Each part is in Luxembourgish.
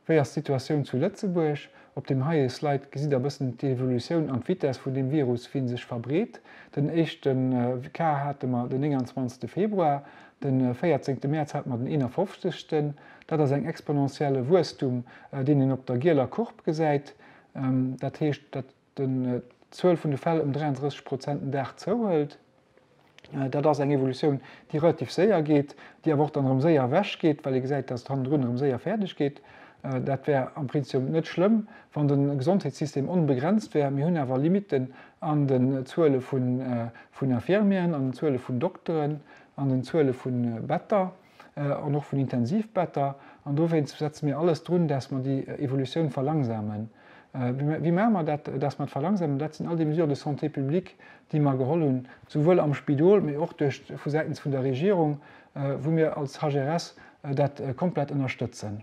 Wéi ass d'Situatioun zu Lëtzebuerg? Op deem heie Slide gesitt der e bëssen d'Evolutioun an d'Vitess vun deem Virus, wéi en sech verbreet. Den éischte Cas hate mer den 29. Februar, de 14. Mäerz hate mer den 51. Dat ass eng exponentielle Wuesstum, deen een op der gieler Courbe gesäit. Dat heescht, datt d'Zuel vun de Fäll ëm 33 Prozent den Dag zouhëlt. Dat ass eng Evolutioun, déi relativ séier geet, déi awer och dann erëm séier ewech geet, well ee gesäit, dass et hannendrun erëm séier fäerdeg geet. Dat wär am Prinzip net schlëmm, wann de Gesondheetssystem onbegrenzt wär. Mir hunn awer Limitten an den Zuele vun Infirmieren, an den Zuele vun Dokteren, an den Zuele vu Better an och vun Intensivbetter. An dowéinst setze mir alles drun, dass mer déi Evolutioun verlangsamen. Wéi maache mer dat, dass mer et verlangsamen? Dat sinn all déi Mesures de santé publique, déi mer geholl hunn, souwuel am Spidol, mee och duerch vu säitens vun der Regierung, wou mir als HRS dat komplett ënnerstëtzen.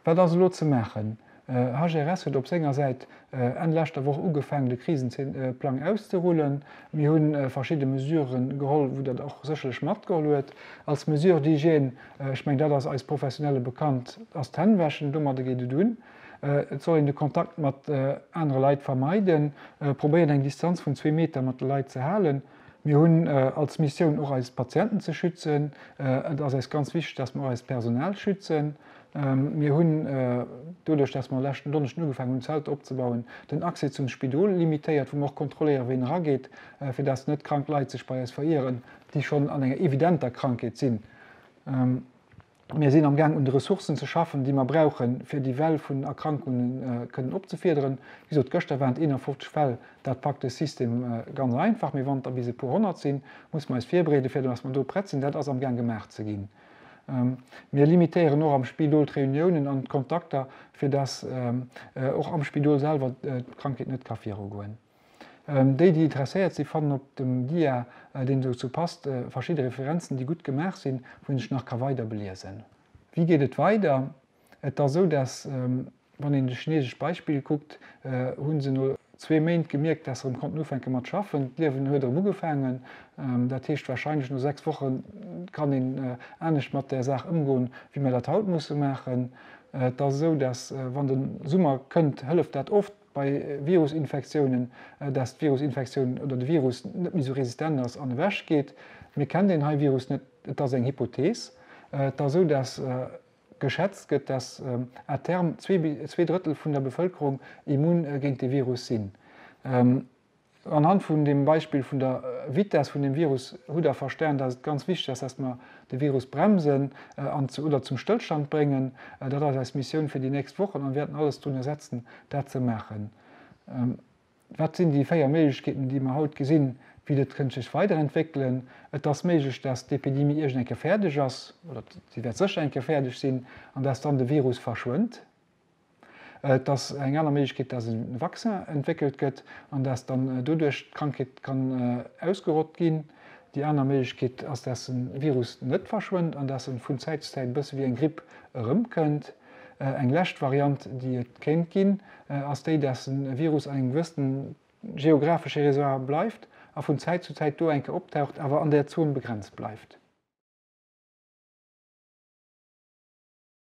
Wat ass elo ze maachen? HRS huet op senger Säit Enn leschter Woch ugefaangen, de Krisenplang auszerullen. Mir hu verschidde Mesurë geholl, wou Der der och sécherlech matgeholl huet. Als Mesure d'hygiène, ech mengen, dat ass eis Professionelle bekannt, ass d'Hännwäschen. Domadder geet et un. Et soll een de Kontakt mat anere Leit vermeiden, probéieren eng Distanz vun zwee Meter mat de Leit ze halen. Mir hunn als Missioun och eis Patienten ze schützen. Et ass eis ganz wichteg, dass mer och eist Personal schützen. Mir hunn doduerch, dass mer leschten Donneschden ugefaangen hunn Zelter opzebauen, den Accès zum Spidol limitéiert, wou mer och kontrolléieren, ween erageet, fir dass net krank Leit sech bei eis verieren, déi schonn an enger evidenter Krankheet sinn. Mir sinn am Gaang un de Ressourcen ze schaffen, déi mer brauchen, fir déi Well vun Erkrankunge kënnen opzefiederen. Wéi gesot, gëschter waren et 51 Fäll, dat packt de System ganz einfach. Mee wann et der bis e puer 100 sinn, musse mer eis virbereeden, fir datt mer do prett sinn. Dat ass am Gaang gemaach ze ginn. Mir limitéieren och am Spidol d'Reuniounen an d'Kontakter, fir datt och am Spidol selwer d'Krankheet net ka virugoen. Déi, déi interesséiert sinn, fannen op dem Dia, deen dozou passt, verschidde Referenzen, déi gutt gemaach sinn, wou een sech nach ka weider beliesen. Wéi geet et weider? Et ass esou, dass, wann een de chinesescht Beispill kuckt, hu se no zwee Méint gemierkt, dass se erëm konnten ufänke mat schaffen. D'Liewen huet erëm ugefaangen. Dat heescht, wahrscheinlech no 6 Woche kann een anescht mat där Saach ëmgoen, wéi mer dat haut musse maachen. Et ass esou, dass, wann de Summer kënnt, hëlleft dat oft. bei Virusinfektiounen, dass d'Virusinfektioun oder de Virus net méi esou resistent ass an ewech geet. Mir kennen deen hei Virus net, et ass eng Hypothees. Et ass esou, dass geschätzt gëtt, dass à terme zwee Drëttel vun der Bevëlkerung immun géint dee Virus sinn. Anhand vun deem Beispill vun der Vitess vun deem Virus hutt Der verstan, dass et ganz wichteg ass, dass mer de Virus bremsen an oder zum Stëllstand bréngen. Dat ass eis Missioun fir déi nächst Wochen a mir wäerten alles drunner setzen, dat ze maachen. Wat sinn déi 4 Méiglechkeeten, déi mer haut gesinn, wéi dat kënnt sech weiderentwéckelen? Et ass méiglech, dass d'Epidemie iergend eng Kéier fäerdeg ass, oder si wäert sécher eng Kéier fäerdeg sinn, an dass dann de Virus verschwënnt. Et ass eng aner Méiglechkeet, dass e Vaccin entwéckelt gëtt an dass dann doduerch d'Krankheet kann ausgerott ginn. Déi aner Méiglechkeet ass, dass de Virus net verschwënnt an dass en vun Zäit zu Zäit e bësse wéi eng Gripp erëmkënnt. Eng lescht Variant, déi et kéint ginn, ass déi, dass de Virus an engem gewëssene geographesche Réservoir bleift a vun Zäit zu Zäit do eng Kéier optaucht, awer an där Zon begrenzt bleift.